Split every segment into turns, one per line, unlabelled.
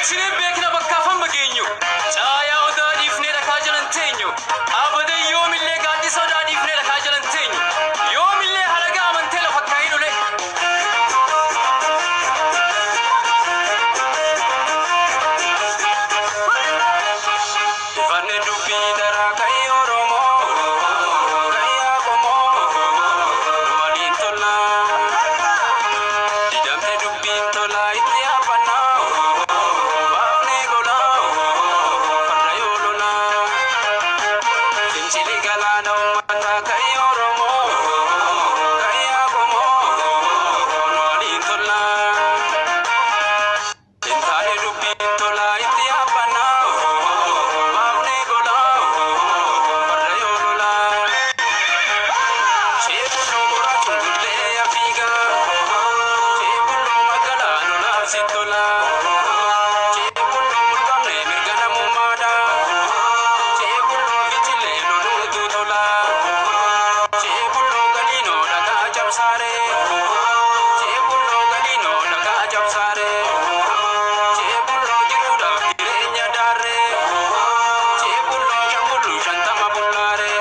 Bareechinee beekna bakkaaf hamma geenyu. Caayaa odaa dhiifnee dhakaa jalan teenyu. Abadan yoomillee gaaddisa odaa dhiifnee dhakaa jalan teenyu. Yoomillee halagaa amantee lafa kaayin ulee. Ifanne dubbii daraa ka'ii Oromoo, ka'ii Oromoo, nu waliin tolaa. Didamte dubbiin tolaa itti yaafannaa, baafnee golaa, farda yoo lolaa. Fincili galaana uummataa ka'ii Oromoo, ka'ii Oromoo, nu waliin tolaa. Intaane dubbiin tolaa itti yaafannaa, baafnee golaa, farda yoo lolaa. Sheebulloo mooraa cungullee afiigaa, sheebulloo magaalaa lolaaf si tolaa, sheebulloo mulqamne mirga namummaadha, sheebulloo fincilee loluutu tolaa, sheebulloo galiinoo dhagaa cabsaaree, sheebulloo galiinoo dhagaa cabsaaree, sheebulloo jiruudhaaf jireenya daarree, sheebulloo shanbulluu 50 bullaaree.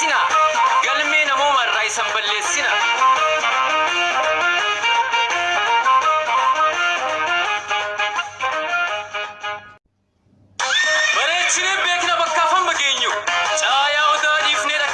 dhiisinaa.